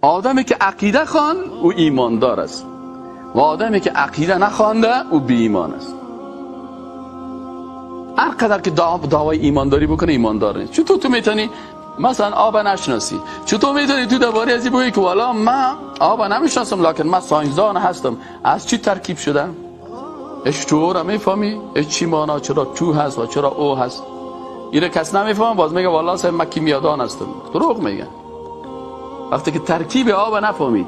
آدمی که عقیده خوان او ایماندار است و آدمی که عقیده نخوانده او بی ایمان است. هر قدر که دعوای ایمانداری بکنه ایماندار نیست. چطور تو میتونی مثلا آب نشناسی؟ چطور میتونی تو درباره از این بگی که والا من آب نمیشناسم لکن من ساینسدان هستم؟ از چی ترکیب شدم؟ H2O را میفهمی؟ H چی معنا؟ چرا چو هست و چرا او هست؟ اینو کس نمیفهمه، باز میگه والا صاحب من کیمیادان هستم. دروغ میگن. وقتی که ترکیب آب نفهمی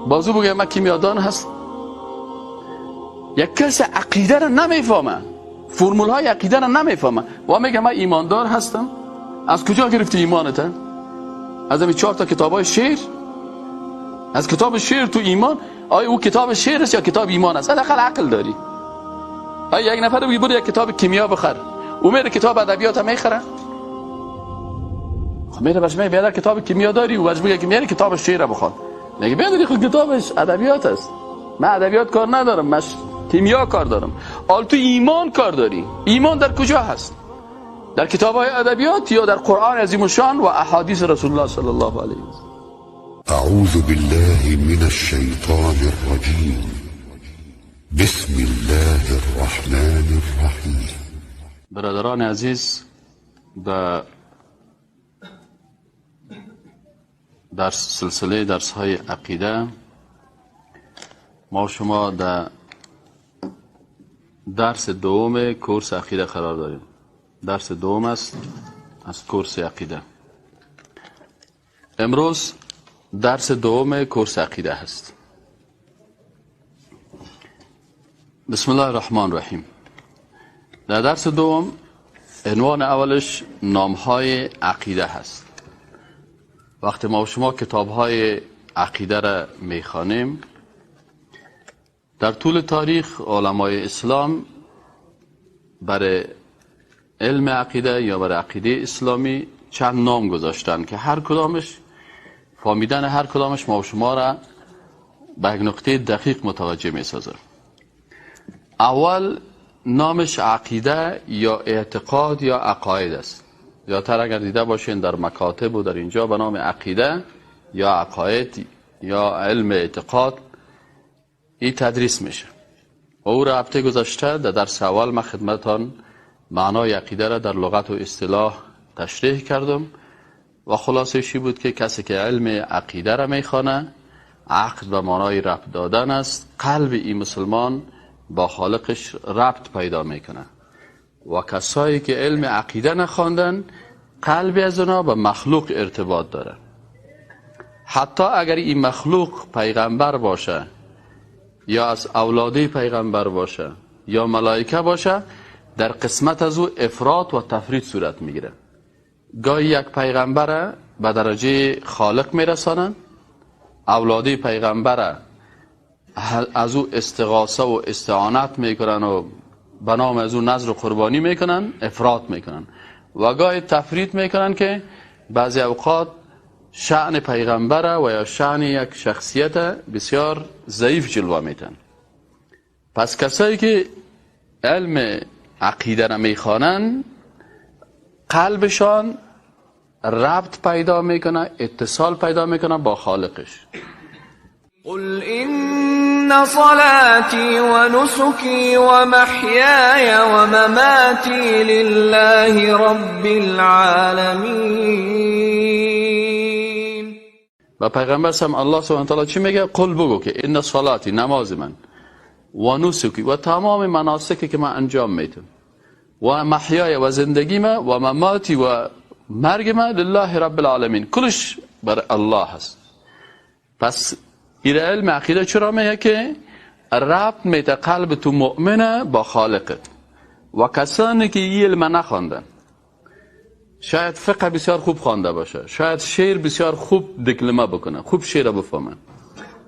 بازو بگه من کیمیادان هست. یک کس عقیده را نمیفهمه، فرمول های عقیده را نمیفهمه و میگه من ایماندار هستم. از کجا گرفتی ایمانت؟ از همین 4 تا کتاب های شعر؟ از کتاب شعر تو ایمان؟ آیا او کتاب شعر است یا کتاب ایمان است؟ حداقل عقل داری. آیا یک نفر بگی برو یک کتاب کیمیا بخر، او میره کتاب ادبیات هم میخره؟ خب میره برش میگه بیادر کتاب کیمیا داری، او برش میگه که میره کتاب شعر بخوان. میگه بیادر خود کتابش ادبیات است، من ادبیات کار ندارم، من کیمیا کار دارم. آل تو ایمان کار داری. ایمان در کجا هست؟ در کتاب های ادبیات یا در قرآن عظیم الشان و احادیث رسول الله صلی الله علیه و سلم؟ اعوذ بالله من الشیطان الرجیم، بسم الله الرحمن الرحیم. برادران عزیز، در سلسله درس های عقیده ما شما در درس دوم کورس عقیده قرار داریم. درس دوم است از کورس عقیده. امروز درس دوم کورس عقیده هست. بسم الله الرحمن الرحیم. در درس دوم عنوان اولش نامهای عقیده هست. وقتی ما و شما کتابهای عقیده را میخوانیم، در طول تاریخ علمای اسلام برای علم عقیده یا برای عقیده اسلامی چند نام گذاشتن که هر کدامش فهمیدن هر کدامش ما و شما را به یک نقطه دقیق متوجه می سازه. اول نامش عقیده یا اعتقاد یا عقاید است. یا تر اگر دیده باشین در مکاتب و در اینجا به نام عقیده یا عقاید یا علم اعتقاد این تدریس میشه. و او را هفته گذشته در درس اول من خدمتان معنای عقیده را در لغت و اصطلاح تشریح کردم و خلاصه بود که کسی که علم عقیده را میخوانه، عقد به معنای ربط دادن است، قلب این مسلمان با خالقش ربط پیدا میکنه. و کسایی که علم عقیده نخواندن، قلب از اونا به مخلوق ارتباط داره. حتی اگر این مخلوق پیغمبر باشه یا از اولادی پیغمبر باشه یا ملائکه باشه، در قسمت از او افراط و تفرید صورت میگیره. گاهی یک پیغمبر به درجه خالق میرسانن، اولادی پیغمبر از او استغاثه و استعانت میکنن و به نام از او نذر و قربانی میکنن، افراط میکنن. و گاهی تفرید میکنن که بعضی اوقات شأن پیغمبر و یا شأن یک شخصیت بسیار ضعیف جلوه میتن. پس کسایی که علم عقیده را میخوانن، قلبشان ربط پیدا میکنه، اتصال پیدا میکنه با خالقش. قل إن صلاتي ونسكي ومحياي ومماتي لله رب العالمين. و پیغمبر سم الله سبحانه وتعالی چی میگه؟ قل بگو که ان صلاتی، نماز من، و نسکی و تمام مناسکی که من انجام میدم، و محیای و زندگی من، و مماتی و مرگ من، لله رب العالمین، کلش بر الله هست. پس این علم عقیده چرا میگه که ربط میده قلب تو مؤمنه با خالقت. و کسانی که این علم نخواندن، شاید فقه بسیار خوب خوانده باشه، شاید شعر بسیار خوب دکلمه بکنه، خوب شعر بفهمه،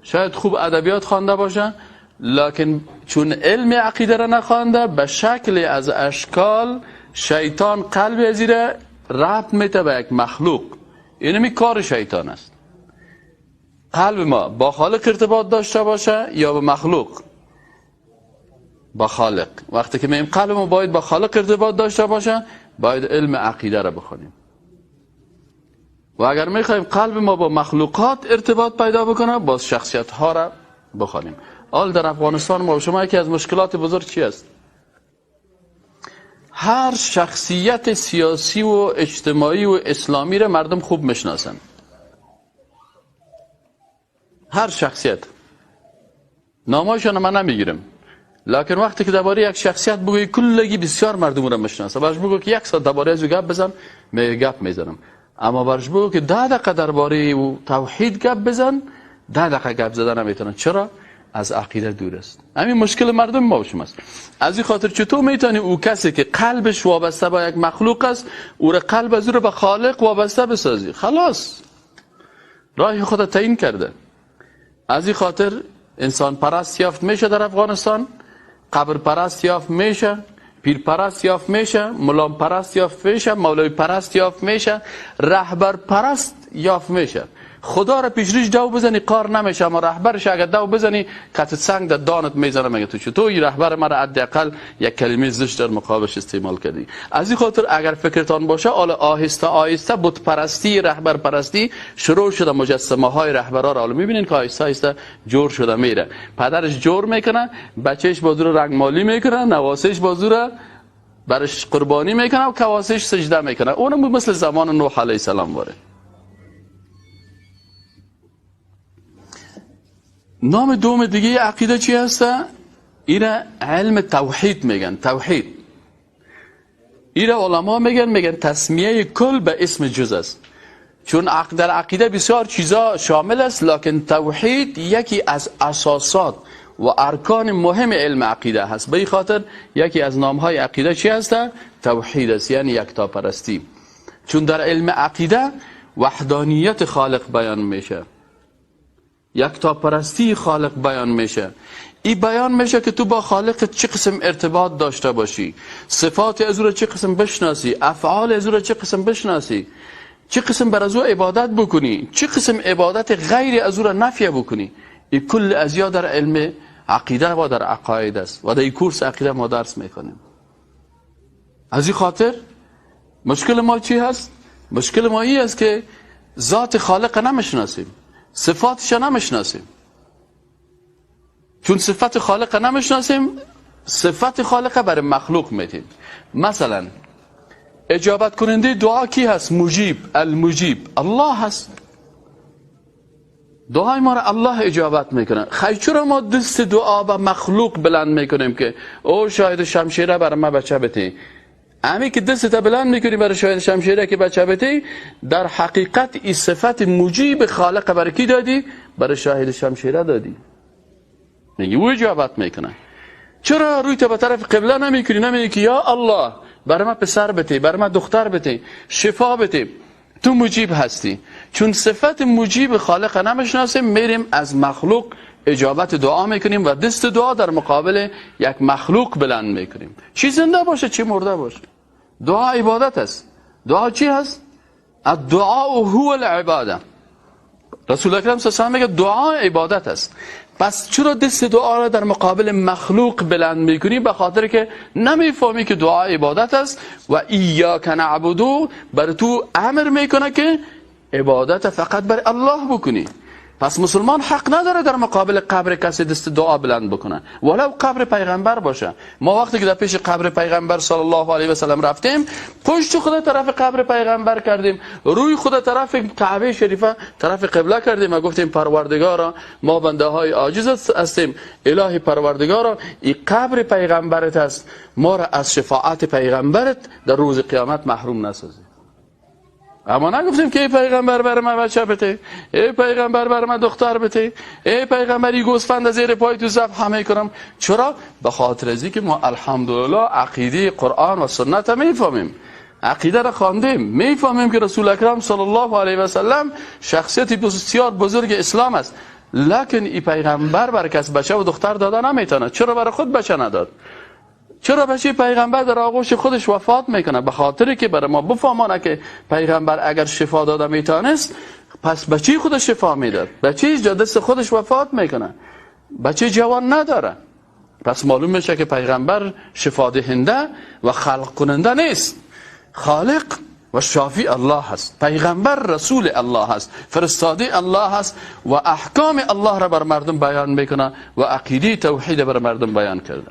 شاید خوب ادبیات خوانده باشه، لکن چون علم عقیده را نخوانده، به شکل از اشکال شیطان قلب از ربط میده به یک مخلوق. اینمی کار شیطان است. قلب ما با خالق ارتباط داشته باشه یا به مخلوق؟ با خالق. وقتی که میگیم قلب ما باید با خالق ارتباط داشته باشه، باید علم عقیده را بخونیم. و اگر میخوایم قلب ما با مخلوقات ارتباط پیدا بکنه، باز شخصیت ها را بخوانیم. حال در افغانستان ما شما یکی از مشکلات بزرگ چی است؟ هر شخصیت سیاسی و اجتماعی و اسلامی را مردم خوب میشناسن. هر شخصیت، نامایشان من نمیگیرم، لکن وقتی که درباره یک شخصیت بگویی کلگی بسیار مردم را میشناسه. برش بگو که یک ساعت درباره از او گپ بزن، می گپ میزنم. اما برش بگو که 10 دقیقه درباره او توحید گپ بزن، 10 دقیقه گپ زدن نمیتونن. چرا؟ از عقیده دور است. همین مشکل مردم ما و شما است. از این خاطر چطور میتونی او کسی که قلبش وابسته به یک مخلوق است، او را قلب از او را به خالق وابسته بسازی؟ خلاص راه خود تعیین کرده. از این خاطر انسان پرست یافت میشه در افغانستان، قبر پرست یافت میشه، پیر پرست یافت میشه، ملام پرست یافت میشه، مولوی پرست یافت میشه، رهبر پرست یافت میشه. خدا را پیش ریش دو بزنی کار نمیشه، اما رهبرش اگر دو بزنی کت سنگ در دانت میزنه، میگه تو چطور این رهبر مرا حداقل یک کلمه زشت در مقابلش استعمال کردی. از این خاطر اگر فکرتان باشه، حالا آهسته آهسته بت پرستی، رهبر پرستی شروع شده. مجسمه های رهبرا را حالا میبینین که آهسته آهسته جور شده میره. پدرش جور میکنه، بچهش بازو رو رنگ مالی میکنه، نواسش بازو رو برش قربانی میکنه و کواسش سجده میکنه. اونم مثل زمان نوح علیه السلام واره. نام دوم دیگه عقیده چی هسته؟ ایره علم توحید میگن. توحید ایره علما میگن تسمیه کل به اسم جز است، چون در عقیده بسیار چیزا شامل است، لکن توحید یکی از اساسات و ارکان مهم علم عقیده هست. به این خاطر یکی از نامهای عقیده چی هسته؟ توحید است، یعنی یکتاپرستی. چون در علم عقیده وحدانیت خالق بیان میشه، یکتاپرستی خالق بیان میشه. این بیان میشه که تو با خالق چه قسم ارتباط داشته باشی، صفات از او را چه قسم بشناسی، افعال از او را چه قسم بشناسی، چه قسم بر از او عبادت بکنی، چه قسم عبادت غیر از او را نفی بکنی. این کل ازیا در علم عقیده و در عقاید است و در این کورس عقیده ما درس میکنیم. از این خاطر مشکل ما چی هست؟ مشکل ما این است که ذات خالق نمیشناسیم، صفاتش نمیشناسیم. چون صفت خالق نمیشناسیم، صفت خالق برای مخلوق میدیم. مثلا اجابت کننده دعا کی هست؟ مجیب، المجیب الله هست. دعای ما را الله اجابت میکنه. خیلی چرا ما دست دعا به مخلوق بلند میکنیم که او شاید شمشیره برای ما بچه بده؟ امی که دست بلند میکنی برای شاید شمشیره که بچه بده، در حقیقت این صفت مجیب خالق برای کی دادی؟ برای شاهد شمشیره دادی. میگی او اجابت میکنه. چرا روی تو به طرف قبله نمیکنی؟ نمیگی که یا الله برای من پسر بده، برای من دختر بده، شفا بده، تو مجیب هستی. چون صفت مجیب خالق نمیشناسیم، میریم از مخلوق اجابت دعا میکنیم و دست دعا در مقابل یک مخلوق بلند میکنیم، چی زنده باشه چی مرده باشه. دعا عبادت است. دعا چی هست؟ الدعاء هو العباده. رسول اکرم صلی الله علیه و آله میگه دعا عبادت است. پس چرا دست دعا را در مقابل مخلوق بلند میکنی؟ به خاطر که نمیفهمی که دعا عبادت است و ایاک نعبدو بر تو امر میکنه که عبادت فقط بر الله بکنی. پس مسلمان حق نداره در مقابل قبر کسی دست دعا بلند بکنه، ولو قبر پیغمبر باشه. ما وقتی که در پیش قبر پیغمبر صلی الله علیه و سلم رفتیم، پشت خود طرف قبر پیغمبر کردیم، روی خود طرف کعبه شریفه طرف قبله کردیم و گفتیم پروردگارا ما بنده های عاجز هستیم، الهی پروردگارا این قبر پیغمبرت است، ما را از شفاعت پیغمبرت در روز قیامت محروم نسازی. اما نگفتیم که ای پیغمبر بر من بچه بده، ای پیغمبر بر من دختر بده، ای پیغمبر ای گوسفند زیر پای تو ذبح همه کنم. چرا؟ به خاطر از اینکه ما الحمدلله عقیده قرآن و سنت میفهمیم، عقیده را خواندیم، میفهمیم که رسول اکرم صلی الله علیه و سلم شخصیت بسیار بزرگ اسلام است، لکن ای پیغمبر بر کس بچه و دختر داده نمیتونه. چرا برای خود بچه نداد؟ چرا بچه پیغمبر در آغوش خودش وفات میکنه؟ به خاطر که برای ما بفهمانه که پیغمبر اگر شفا داده میتونست، پس بچه خودش شفا میداد. بچه دست خودش وفات میکنه، بچه جوان نداره. پس معلوم میشه که پیغمبر شفا دهنده و خلق کننده نیست. خالق و شافی الله هست. پیغمبر رسول الله هست، فرستاده الله هست و احکام الله را بر مردم بیان میکنه و عقیده توحید بر مردم بیان کرده.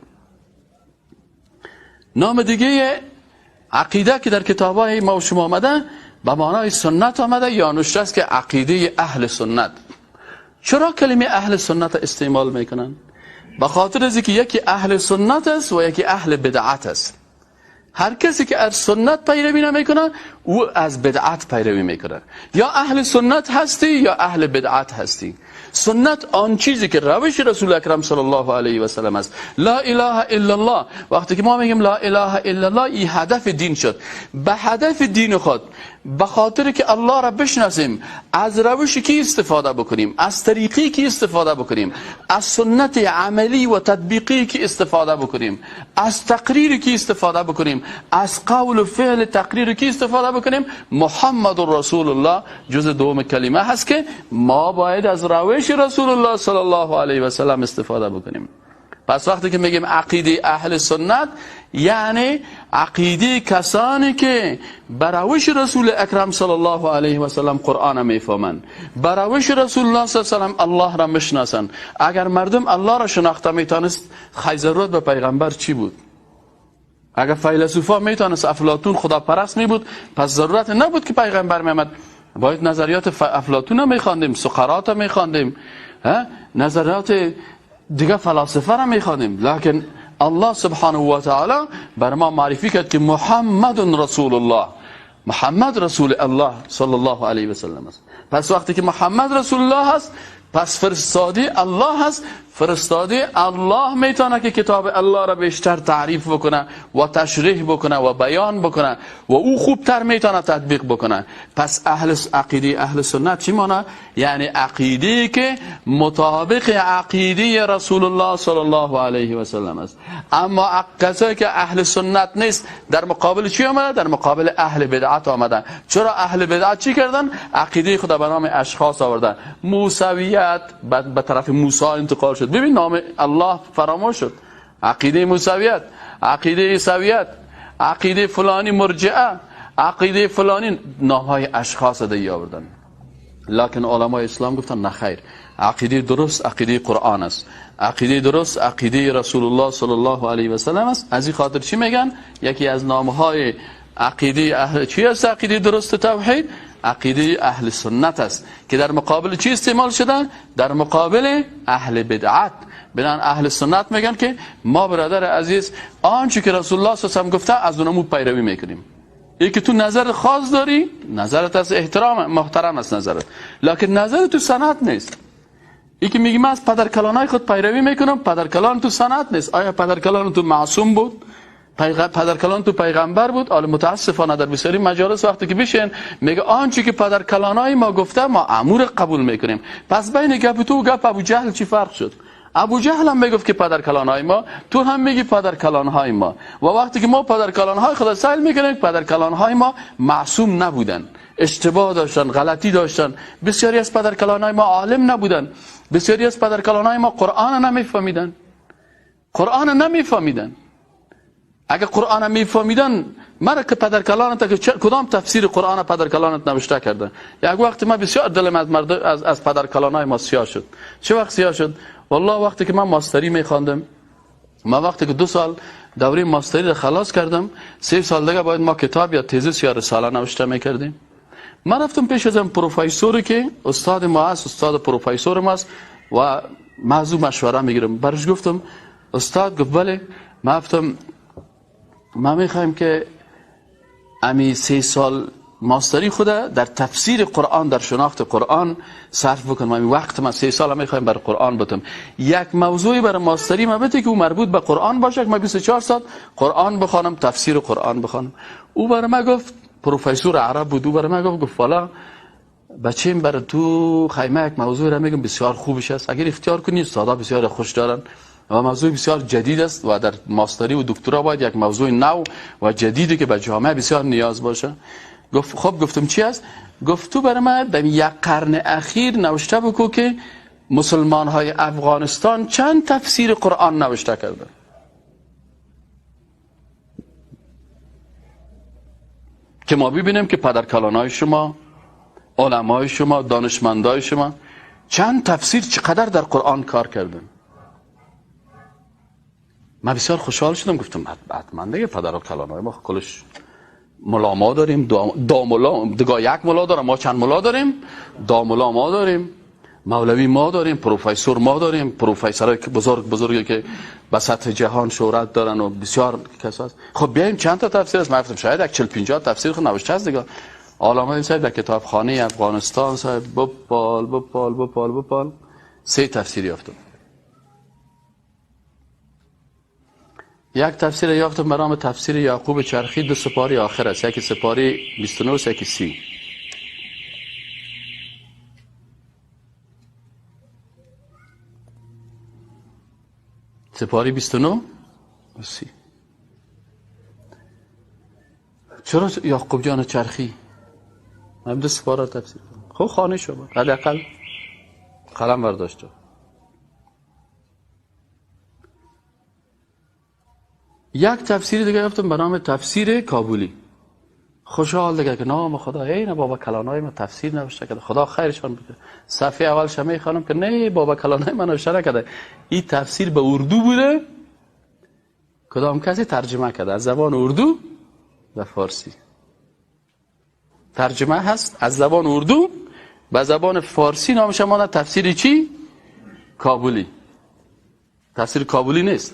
نام دیگه عقیده که در کتاب‌های ما و شما آمده به معنای سنت آمده یا نوشته است که عقیده اهل سنت. چرا کلمه اهل سنت استعمال میکنن؟ به خاطر از اینکه یکی اهل سنت است و یکی اهل بدعت است. هر کسی که از سنت پیروی نمیکنه او از بدعت پیروی میکنه. یا اهل سنت هستی یا اهل بدعت هستی. سنت آن چیزی که روش رسول اکرم صلی الله علیه و سلم است. لا اله الا الله. وقتی که ما میگیم لا اله الا الله، این هدف دین شد. به هدف دین خود، به خاطر که الله را بشناسیم، از روش کی استفاده بکنیم، از طریقی کی استفاده بکنیم، از سنت عملی و تطبیقی کی استفاده بکنیم، از تقریر کی استفاده بکنیم، از قول و فعل تقریر کی استفاده بکنیم، محمد رسول الله جز دوم کلمه هست که ما باید از روش رسول الله صلی الله علیه و سلم استفاده بکنیم. پس وقتی که میگیم عقیده اهل سنت، یعنی عقیده کسانی که بر روش رسول اکرم صلی الله علیه و سلم قرآن میفهمند، بر روش رسول الله صلی الله علیه و سلم الله را میشناسند. اگر مردم الله را شناخته میتونست، خی ضرورت به پیغمبر چی بود؟ اگر فیلسوفا میتونست، افلاطون خداپرست می بود، پس ضرورت نبود که پیغمبر میامد. باید نظریات افلاطون را میخواندیم، سقراط را میخواندیم، نظریات دیگه فلاسفه را میخوانیم. لکن الله سبحانه و تعالی بر ما معرفی کرد که محمد رسول الله، محمد رسول الله صلی الله علیه و سلم است. پس وقتی که محمد رسول الله است، پس فرستاده الله هست. فرستاده الله میتونه که کتاب الله را بیشتر تعریف بکنه و تشریح بکنه و بیان بکنه و او خوبتر میتونه تطبیق بکنه. پس اهل عقیده اهل سنت چی معنی؟ یعنی عقیده که مطابق عقیده رسول الله صلی الله علیه و سلم است. اما کسایی که اهل سنت نیست، در مقابل چی آمده؟ در مقابل اهل بدعت آمده. چرا اهل بدعت چی کردن؟ عقیده خود به نام اشخاص آوردن. موسویت به طرف موسی انتقال شد. ببین نام الله فراموش شد. عقیده موسویت، عقیده عیسویت، عقیده فلانی مرجئه، عقیده فلانی، نامهای اشخاص دیگه آوردن. لکن علمای اسلام گفتن نه خیر، عقیده درست عقیده قرآن است، عقیده درست عقیده رسول الله صلی الله علیه و سلم است. از این خاطر چی میگن؟ یکی از نامهای عقیده اهل چی است؟ عقیده درست توحید، عقیده اهل سنت است که در مقابل چی استعمال شدن؟ در مقابل اهل بدعت. بنان اهل سنت میگن که ما برادر عزیز آنچه که رسول الله صلی الله علیه و سلم گفته از اونمو پیروی میکنیم. یکی تو نظر خاص داری، نظرت از احترام محترم است نظرت، لکن نظر تو سند نیست. یکی میگه من از پدرکلانای خود پیروی میکنم، پدرکلان تو سند نیست. آیا پدرکلان تو معصوم بود؟ پدرکلان تو پیغمبر بود؟ حالا متاسفانه در بسیاری مجالس وقتی که بشین میگه آنچه که پدرکلانای ما گفته ما امور قبول میکنیم. پس بین گپ تو و گپ ابو جهل چی فرق شد؟ ابو جهل هم میگفت که پدرکلانهای ما، تو هم میگی پدرکلانهای ما. و وقتی که ما پدرکلانهای خود سیل میکنیم، پدرکلانهای ما معصوم نبودن، اشتباه داشتن، غلطی داشتن. بسیاری از پدرکلانهای ما عالم نبودن، بسیاری از پدرکلانهای ما قرآن نمیفهمیدن، قرآن نمیفهمیدن. اگه قرآن میفهمیدن، مرا که پدرکلانت که کدام تفسیر قرآن پدرکلانت نوشته کرده؟ یک وقت ما بسیار دلم از مرد از پدرکلانای ما سیاه شد. چه وقت سیاه شد؟ والله وقتی که من ماستری میخواندم، ما وقتی که 2 سال دوره ماستری را خلاص کردم، 3 سال دیگه باید ما کتاب یا تزیس یا رساله نوشته میکردیم. من رفتم پیش از پروفسوری که استاد ما است، استاد پروفسور ما است و موضوع مشوره میگیرم. برش گفتم استاد، گفت بله. من گفتم ما میخوایم که امی 3 سال ماستری خود در تفسیر قرآن، در شناخت قرآن صرف بکنم. امی وقت ما 3 سال میخوایم بر قرآن بتم. یک موضوعی بر ماستری ما بده که او مربوط به قرآن باشه که ما 24 ساعت قرآن بخوانم، تفسیر قرآن بخوانم. او بر ما گفت، پروفسور عرب بود، او بر ما گفت والا بچیم بر تو خیمه یک موضوع را میگم بسیار خوبش است، اگر اختیار کنی استادا بسیار خوش دارن و موضوع بسیار جدید است و در ماستری و دکترا باید یک موضوع نو و جدیدی که به جامعه بسیار نیاز باشه. گفت خب، گفتم چی است؟ گفت تو برای من در یک قرن اخیر نوشته بکو که مسلمان های افغانستان چند تفسیر قرآن نوشته کرده. که ما ببینیم که پدرکلانای شما، علمای شما، دانشمندای شما چند تفسیر چقدر در قرآن کار کردن. من بسیار خوشحال شدم، گفتم حتما دیگه پدر و کلانای ما کلش ملا ما داریم، دو ملا، دیگه یک ملا دارم، ما چند ملا داریم؟ دو ملا ما داریم، مولوی ما داریم، پروفسور ما داریم، پروفسورای بزرگ بزرگی که به سطح جهان شهرت دارن و بسیار کسا هست. خب بیایم چند تا تفسیر است. من گفتم شاید یک 40 50 تفسیر خود نوشته است دیگه. علامه صاحب در کتابخانه افغانستان صاحب بپال بپال بپال بپال 3 تفسیر یافتم. یک تفسیر یافتم به نام تفسیر یعقوب چرخی، 2 سپاری آخر است، یکی سپاری 29 یکی 30. سپاری 29 و 30. چرا یعقوب جان چرخی؟ من 2 سپاره تفسیر کنم. خب خانه شما حداقل قلم برداشته. یک تفسیر دیگه یافتم به نام تفسیر کابلی. خوشحال دیگه که نام خدا، ای نه بابا کلانای ما تفسیر نوشته کرده، خدا خیرشان بده. صفحه اولش میخوانم که نه بابا کلانای ما نوشته نکرده، این تفسیر به اردو بوده، کدام کسی ترجمه کرده از زبان اردو به فارسی. ترجمه هست از زبان اردو به زبان فارسی، نامش مانده تفسیر چی؟ کابلی. تفسیر کابلی نیست.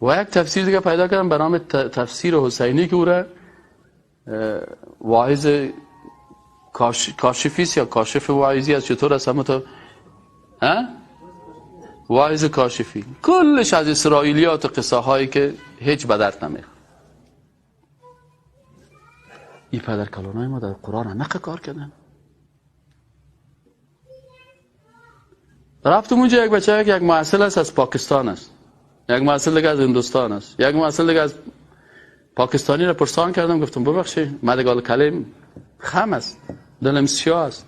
و یک تفسیر دیگه پیدا کردم به نام تفسیر حسینی که او را واعظ کاشفی یا کاشف واعظی از چطور است همون تو واعظ کاشفی، کلش از اسرائیلیات و قصه هایی که هیچ به درد نمیخوره. این پدر کلانای ما در قرآن همه کار کردن. رفتم اونجا یک بچه، یک محصل است از پاکستان است، یک محصل دیگه از هندوستان است، یک محصل دیگه از پاکستانی را پرسان کردم، گفتم ببخشید من دیگه کلم خم است، دلم سیاه است.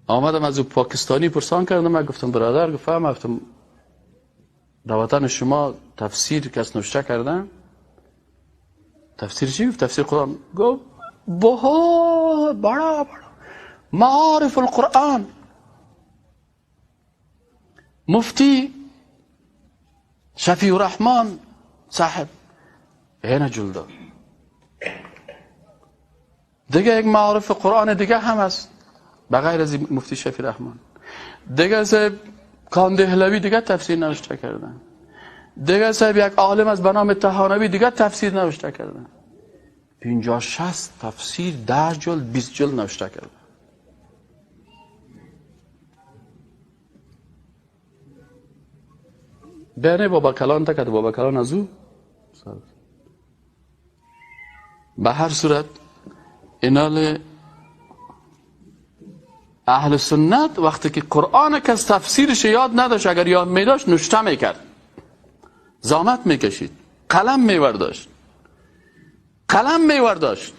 آمدم از او پاکستانی پرسان کردم، من گفتم برادر، گفتم گفتم در وطن شما تفسیر کس نوشته کردن؟ تفسیر چی؟ گفت تفسیر قرآن. گفت بہت بڑا بڑا معارف القرآن، مفتی شفیع الرحمن صاحب اینا جلده. دیگه یک معارف قرآن دیگه هم هست بغیر از مفتی شفیع الرحمن. دیگه صاحب کاندهلوی دیگه تفسیر نوشته کردن. دیگه صاحب یک عالم از به نام طحانوی دیگه تفسیر نوشته کردن. 50-60 تفسیر 10 جلد 20 جلد نوشته کردن. بینه بابا کلان تا که بابا کلان از او. به هر صورت اینال اهل سنت وقتی که قرآن کس تفسیرش یاد نداشت، اگر یاد می داشت نوشته میکرد، زحمت میکشید، قلم میورداشت، قلم میورداشت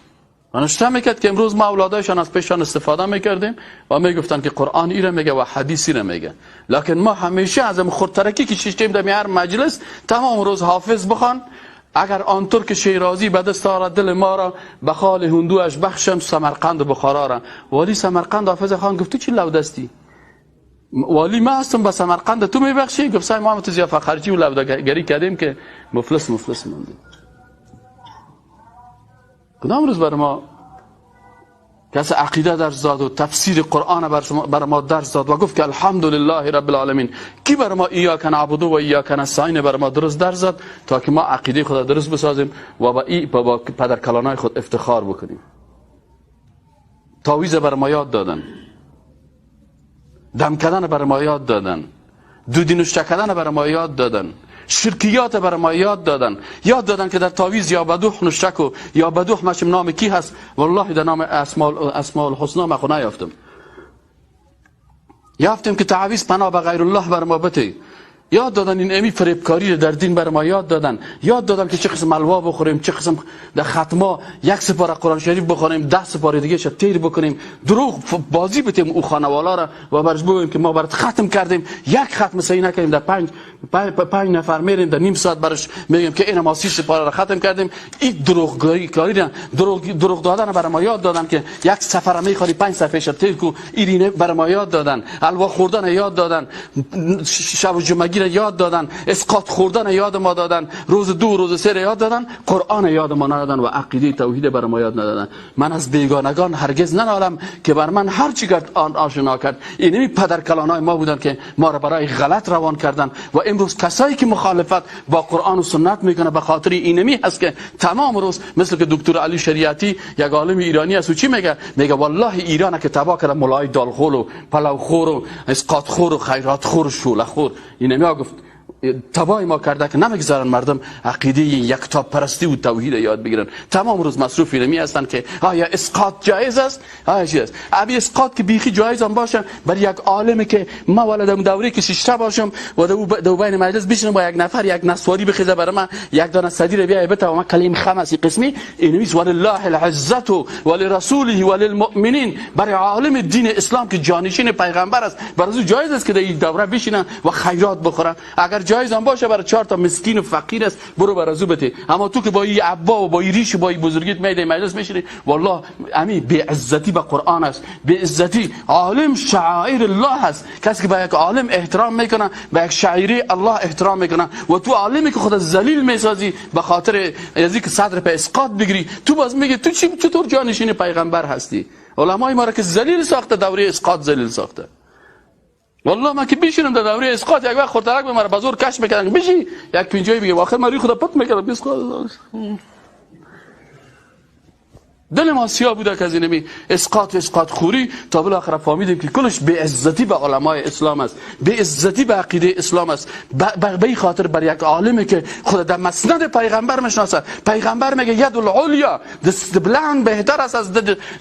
و نوشته میکرد که امروز ما اولادایشان از پیشان استفاده میکردیم و میگفتن که قرآن ایره میگه و حدیث ایره میگه. لکن ما همیشه از خودترکی که شیشتیم در هر مجلس تمام روز حافظ بخوان، اگر آنطور که شیرازی به دست آرد دل ما را، به خال هندوش بخشم سمرقند و بخارا را. والی سمرقند حافظ خان گفت تو چی لودستی؟ والی ما هستم به سمرقند تو میبخشی؟ گفت سای ما هم تو ضیافت خرجی و لودگری کردیم که مفلس مفلس ماندیم. کدام روز بر ما کس عقیده درس داد و تفسیر قرآن بر ما درس داد و گفت که الحمدلله رب العالمین، کی بر ما ایاک نعبد و ایاک نستعین بر ما درست درس داد تا که ما عقیده خود درست بسازیم و با پدر کلانای خود افتخار بکنیم. تعویذ بر ما یاد دادن، دم کردن بر ما یاد دادن، دودی نوشته کردن بر ما یاد دادن، شرکیات بر ما یاد دادن، یاد دادن که در تعویذ یا بدوح نشتکو یا بدوح مشم نام کی هست، والله در نام اسماء الحسنا ما خو نیافتم. یافتم که تعویذ پناه به غیر الله بر ما بته. یاد دادن. این امی فریبکاری رو در دین بر ما یاد دادن. یاد دادن که چه قسم حلوا بخوریم، چه قسم در ختما یک سپاره قرآن شریف بخوریم، 10 سپاره دیگه ش تیر بکنیم، دروغ بازی بتیم او خانوالا را و برش بگوییم که ما برات ختم کردیم، یک ختم صحیح نکردیم، در پنج نفر میریم در نیم ساعت برش میگیم که این ما 30 سپاره را ختم کردیم. این دروغگویی کاری را، دروغ دادن بر ما یاد دادن که یک سفر میخوری 5 صفحه ش تیر کو، اینه بر ما یاد دادن. حلوا خوردن یاد دادن، شب جمعه یاد دادن، اسقاط خوردن یاد ما دادن، روز 2 روز 3 یاد دادن، قرآن یاد ما ندادن و عقیده توحید بر ما یاد ندادن. من از بیگانگان هرگز ننالم که بر من هر چی کرد آن آشنا کرد. اینمی پدر کلانای ما بودن که ما را برای غلط روان کردن و امروز کسایی که مخالفت با قرآن و سنت میکنه به خاطر اینمی هست که تمام روز، مثل که دکتر علی شریعتی یک عالم ایرانی است و چی میگه؟ میگه والله ایران که تباه کرده مولای دالخور و پلوخور و اسقاط خور و خیرات خور و شوله خور. اینمی گفت تبای ما کرده که نمیگذارن مردم عقیده یکتا پرستی و توحید یاد بگیرن. تمام روز مصروف اینمی هستن که آیا اسقاط جایز است، آیا چی است. ابی اسقاط که بیخی جایز هم باشه برای یک عالمی که ما ولدم دوره که ششته باشم و دو بین مجلس بشینم با یک نفر یک نسواری بخیزه برای من یک دانه صدیر بیای بته و من کلیم خم است قسمی اینمی ولله العزت ولرسوله وللمؤمنین. برای عالم دین اسلام که جانشین پیغمبر است برای او جایز است که در این دوره بشینن و خیرات بخورن. اگر جایز هم باشه برای 4 تا مسکین و فقیر است برو بر ازو بده. اما تو که با این عبا و با این ریش و با این بزرگیت میای مجلس میشینی، والله امی بی عزتی به قرآن است، بی عزتی عالم شعائر الله است. کسی که با یک عالم احترام میکنه به یک شاعری الله احترام میکنه و تو عالمی که خود ذلیل میسازی به خاطر از اینکه صدر په اسقاط بگیری، تو باز میگی تو چی چطور جانشین پیغمبر هستی؟ علمای ما را که ذلیل ساخته دوره اسقاط ذلیل ساخته. والله من که بیشینم در دوره اسقاط یک وقت خورترک به مرا بزرگ کش میکردن بشی یک پنجایی بگه آخر من روی خدا پت میکردم. دل ما سیاه بوده که از اینمی اسقاط و اسقاط خوری تا بالاخره فهمیدیم که کلش بی عزتی به علمای اسلام است، بی عزتی به عقیده اسلام است. به خاطر بر یک عالمی که خود در مسند پیغمبر میشناسه، پیغمبر میگه ید العلیا، دست بلند بهتر است از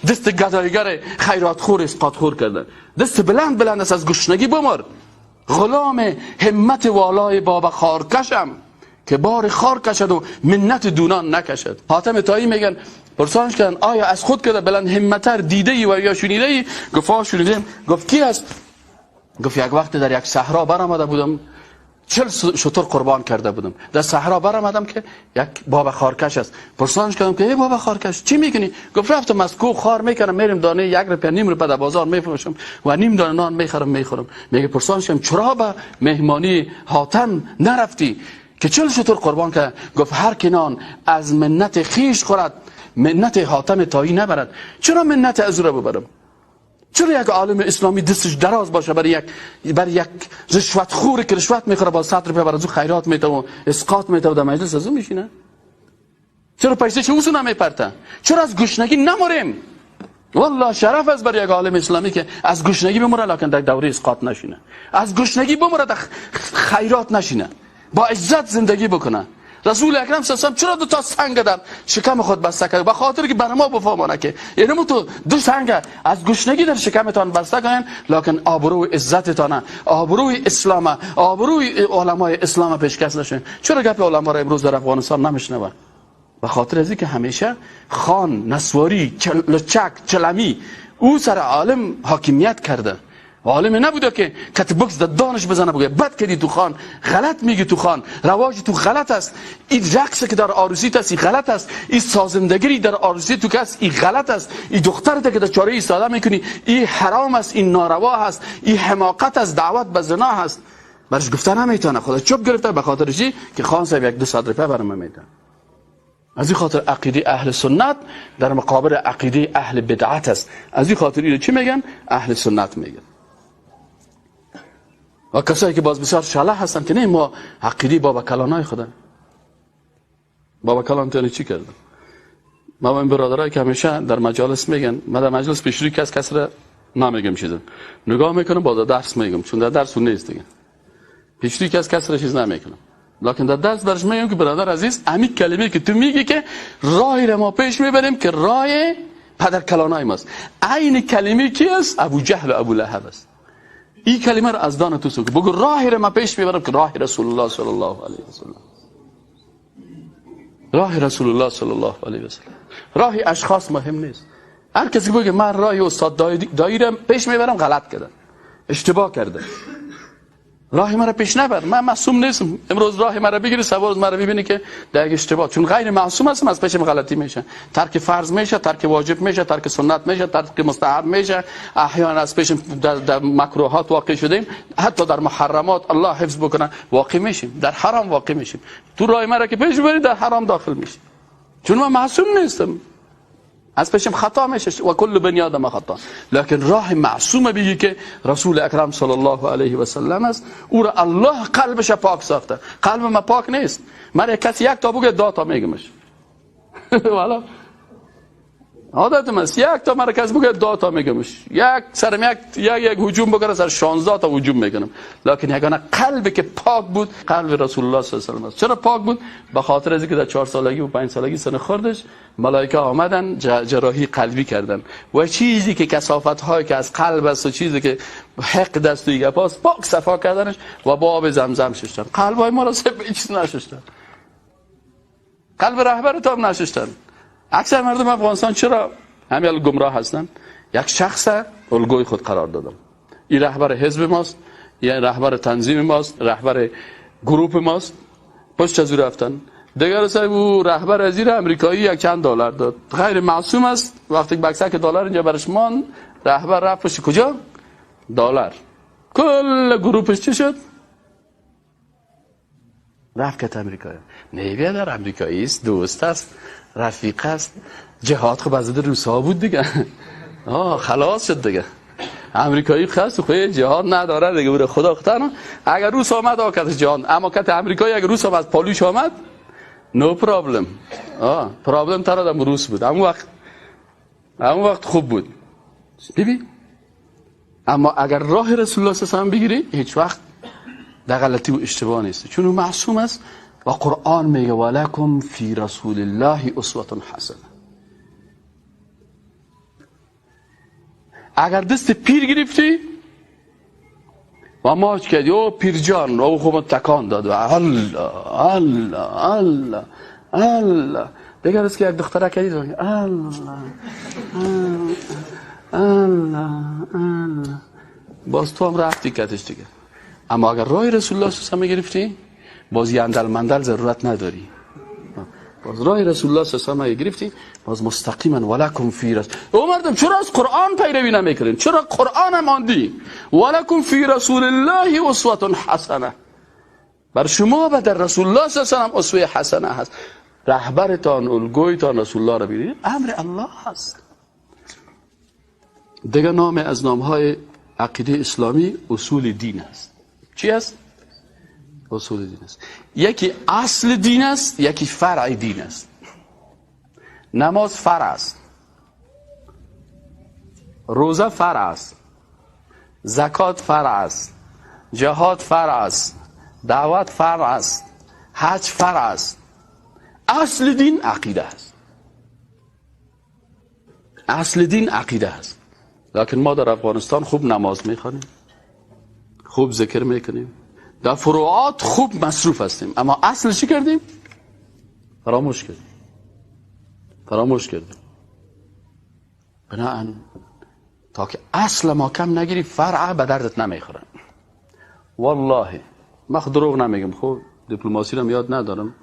دست گدایگر خیرات خور اسقاط خور کردن. دست بلند بلند است از گشنگی بمر. غلام همت والای بابا خارکشم که بار خار کشد و منت دونان نکشد. حاتم طایی میگن پرسانش کردن آیا از خود کرده بلند همتر دیده ای و یا شنیده ای؟ گفت ها شنیدیم. گفت کی است؟ گفت یک وقت در یک صحرا برآمده بودم، 40 شتر قربان کرده بودم، در صحرا برآمدم که یک بابا خارکش است. پرسانش کردم که ای بابا خارکش چی میکنی؟ گفت رفتم از کوه خار میکنم، میرم دانه 1 روپیه نیم روپیه در بازار میفروشم و نیم دانه نان میخرم میخورم. میگه پرسانش کردم چرا به مهمانی حاتم نرفتی که 40 شتر قربان کرد؟ گفت هر که نان از منت خیش خورد منت حاتم طایی نبرد. چرا منت از او را ببرم؟ چرا یک عالم اسلامی دستش دراز باشه برای یک رشوت خور که رشوت میخوره با 100 روپیه برای از او خیرات میته و اسقاط میته و در مجلس از او میشینه؟ چرا پیسه اوسو نمیپرته؟ چرا از گشنگی نمریم؟ والله شرف است برای یک عالم اسلامی که از گشنگی بمره لکن در دوره اسقاط نشینه، از گشنگی بمره در خیرات نشینه، با عزت زندگی بکنه. رسول اکرم صلی الله علیه و چرا 2 تا سنگ در شکم خود بسته کرد؟ به خاطر که بر ما بفهمانه که یعنی تو 2 سنگ از گشنگی در شکمتان بسته کنین لکن آبروی عزتتان، آبروی اسلام، آبروی علمای اسلام پیشکش نشین. چرا گپ علما را امروز در افغانستان نمیشنوه؟ به خاطر از اینکه همیشه خان، نسواری، لچک، چلمی او سر عالم حاکمیت کرده. عالم نبوده که کت بکس در دانش بزنه بگه بد کردی تو خان، غلط میگی تو خان، رواج تو غلط است، این رقص که در عروسی است این غلط است، این سازندگی در عروسی تو که است این غلط است، این دخترت که در چاره ایستاده میکنی این حرام است، این ناروا است، این حماقت است، دعوت به زنا است. برش گفته نمیتونه، خدا چوب گرفته به خاطر چی که خان صاحب 1-2 صد روپیه برام میده. از این خاطر عقیده اهل سنت در مقابل عقیده اهل بدعت است. از این خاطر اینو چی میگن؟ اهل سنت میگن. و کسایی که باز بسیار شله هستن که نه ما عقیده بابا کلانای خودن. بابا کلان تانه چی کردن؟ ما با این برادرایی که همیشه در مجالس میگن، ما در مجلس پیش روی کس را نمیگم چیزا، نگاه میکنم باز درس میگم، چون در درس اون نیست دیگه. پیش روی کس را چیز نمیکنم، لکن در درس برش میگم که برادر عزیز، همین کلمه که تو میگی که راهی را ما پیش میبریم که راه پدر کلانای ماست، عین کلمه کی است؟ ابو جهل و ابو لهب است. این کلمه رو از دان تو سو بگو، راهی رو من پیش میبرم که راه رسول الله صلی الله علیه و سلم، راه رسول الله صلی الله علیه و سلم. راه اشخاص مهم نیست. هر کسی بگه من راه استاد دایی رو پیش میبرم، غلط کردن، اشتباه کرده. راه مرا پیش نبر، من معصوم نیستم. امروز راه مرا بگیری، صبح روز مرا ببینی که در اشتباه، چون غیر معصوم هستم، از پیشم غلطی میشه، ترک فرض میشه، ترک واجب میشه، ترک سنت میشه، ترک مستحب میشه، احیانا از پیشم در مکروهات واقع شدیم، حتی در محرمات الله حفظ بکنه واقع میشیم، در حرام واقع میشیم. تو راه مرا که پیش بری در حرام داخل میشی، چون من معصوم نیستم، از پیشم خطا میشه، و کل بنی آدم خطا. لکن راه معصومه بگی که رسول اکرم صلی الله علیه و سلم است، او را الله قلبش پاک ساخته. قلب ما پاک نیست. من کسی یک تا بگه 2 تا میگمش. والا عادت است، یک تا مرکز بگه 2 تا میگمش، یک سرم یک یک هجوم بکنه سر 16 تا هجوم میکنم. لکن یگانه قلبی که پاک بود قلب رسول الله صلی الله علیه و سلم است. چرا پاک بود؟ به خاطر از اینکه در 4 سالگی و 5 سالگی سن خوردش ملائکه آمدن جراحی قلبی کردن و چیزی که کثافت هایی که از قلب است و چیزی که حقد است و گپاس پاک صفا کردنش و با آب زمزم شستن. قلب های ما را هیچ نشستن، قلب رهبر تا هم نشستن. اکثر مردم افغانستان چرا همین گمراه هستن؟ یک شخص الگوی خود قرار دادن. این رهبر حزب ماست، یا رهبر تنظیم ماست، رهبر گروپ ماست، پشت از او رفتن. دیگر صاحب او رهبر از این امریکایی یک چند دلار داد، غیر معصوم است. وقتی بکسک دلار اینجا برش مان، رهبر رفت پشت کجا؟ دلار. کل گروپش چی شد؟ رفت کت امریکایی. نه بیادر، امریکایی است، دوست است، رفیق است، جهاد خب از روس‌ها بود دیگه. خلاص شد دیگه. امریکایی خاص خو جهاد نداره دیگه، بره خدا خدا. اگر روس آمد آکت جهاد، اما کت امریکایی اگر روس آمد پالوش آمد no problem. problem تر آدم روس بود اون وقت، اون وقت خوب بود. ببین، اما اگر راه رسول الله صلی الله علیه و بگیری هیچ وقت در غلطی و اشتباه نیست، چون او معصوم است. و قرآن میگه ولکم فی رسول الله اسوه حسنه. اگر دست پیر گرفتی و ماچ کردی، او پیر جان، او خوب تکان داد و الله الله الله الله، دیگر است که یک دختره کردی الله الله الله، باز تو هم رفتی کتش دیگه. اما اگر راه رسول الله صلی الله علیه و گرفتی، باز یندل مندل ضرورت نداری. باز راه رسول الله صلی الله علیه و گرفتی، باز مستقیما ولکم فی رسول. او مردم چرا از قرآن پیروی نمیکنین؟ چرا قرآن ماندی؟ ولکم فی رسول الله اسوه حسنه. بر شما و در رسول الله صلی الله علیه و اسوه حسنه هست. رهبرتان، الگویتان رسول الله را بگیرید، امر الله هست. دیگه نام از نامهای عقیده اسلامی اصول دین است. چی است؟ اصول دین است. یکی اصل دین است، یکی فرع دین است. نماز فرع است، روزه فرع است، زکات فرع است، جهاد فرع است، دعوت فرع است، حج فرع است. اصل دین عقیده است. اصل دین عقیده است. لکن ما در افغانستان خوب نماز میخوانیم، خوب ذکر میکنیم، در فروعات خوب مصروف هستیم، اما اصل چی کردیم؟ فراموش کردیم. فراموش کردیم. بناهن تا که اصل ما کم نگیری فرع به دردت نمیخوره. والله من خود دروغ نمیگم، خب دیپلماسی رو یاد ندارم،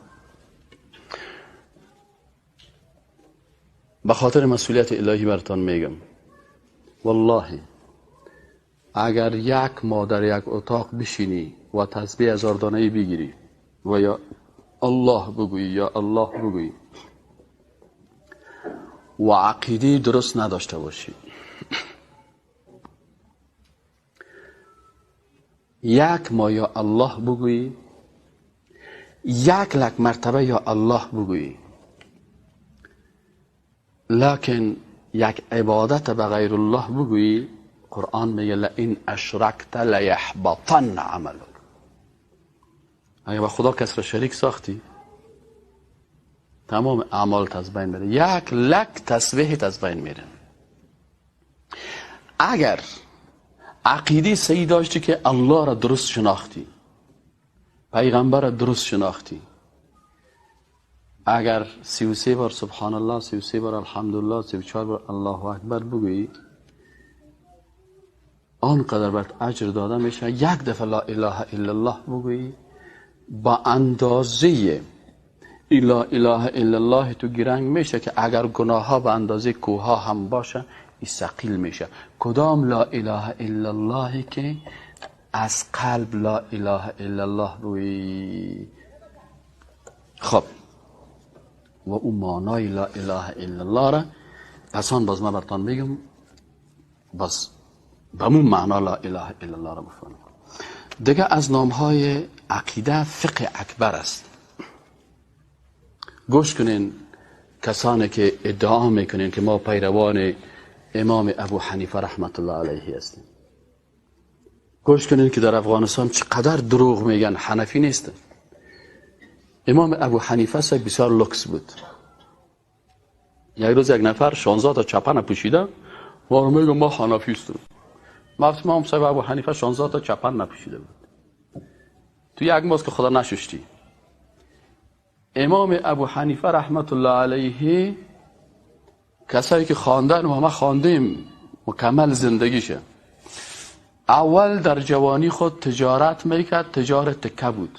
به خاطر مسئولیت الهی براتان میگم، والله اگر یک ماه در یک اتاق بشینی و تسبیح هزار دانه‌ای بگیری و یا الله بگویی یا الله بگویی و عقیده درست نداشته باشی، یک ماه یا الله بگویی، 1 لک مرتبه یا الله بگویی، لکن یک عبادت به غیر الله بگویی، قرآن میگه لئن اشرکت لیحبطن عملک. اگه با خدا کس را شریک ساختی تمام اعمالت از بین میره، 1 لک تسبیحت از بین میره. اگر عقیده صحیح داشتی که الله را درست شناختی، پیغمبر را درست شناختی، اگر 33 بار سبحان الله، 33 بار الحمدلله، 34 بار الله اکبر بگویی، آنقدر برات اجر داده میشه. یک دفعه لا اله الا الله بگویی، با اندازه لا اله الا الله تو گرنگ میشه که اگر گناه ها به اندازه کوه ها هم باشه ای ثقیل میشه. کدام لا اله الا الله که از قلب لا اله الا الله بگویی؟ خب و اون معنای لا اله الا الله را پس آن باز من براتان میگم، باز به اون معنا لا اله الا الله را بفهمیم. دیگه از نامهای عقیده فقه اکبر است. گوش کنین کسانی که ادعا میکنین که ما پیروان امام ابو حنیفه رحمت الله علیه هستیم، گوش کنین که در افغانستان چقدر دروغ میگن. حنفی نیستن. امام ابو حنیفه سگ بسیار لکس بود. یک روز یک نفر 16 تا چپن پوشیده و میگه ما حنفی هستیم. ما گفتم امام صاحب ابو حنیفه 16 تا چپن نپوشیده بود. تو یک ماست که خدا نششتی. امام ابو حنیفه رحمت الله علیه کسایی که خواندن و ما خواندیم مکمل زندگیشه، اول در جوانی خود تجارت میکرد، تجارت تکه بود،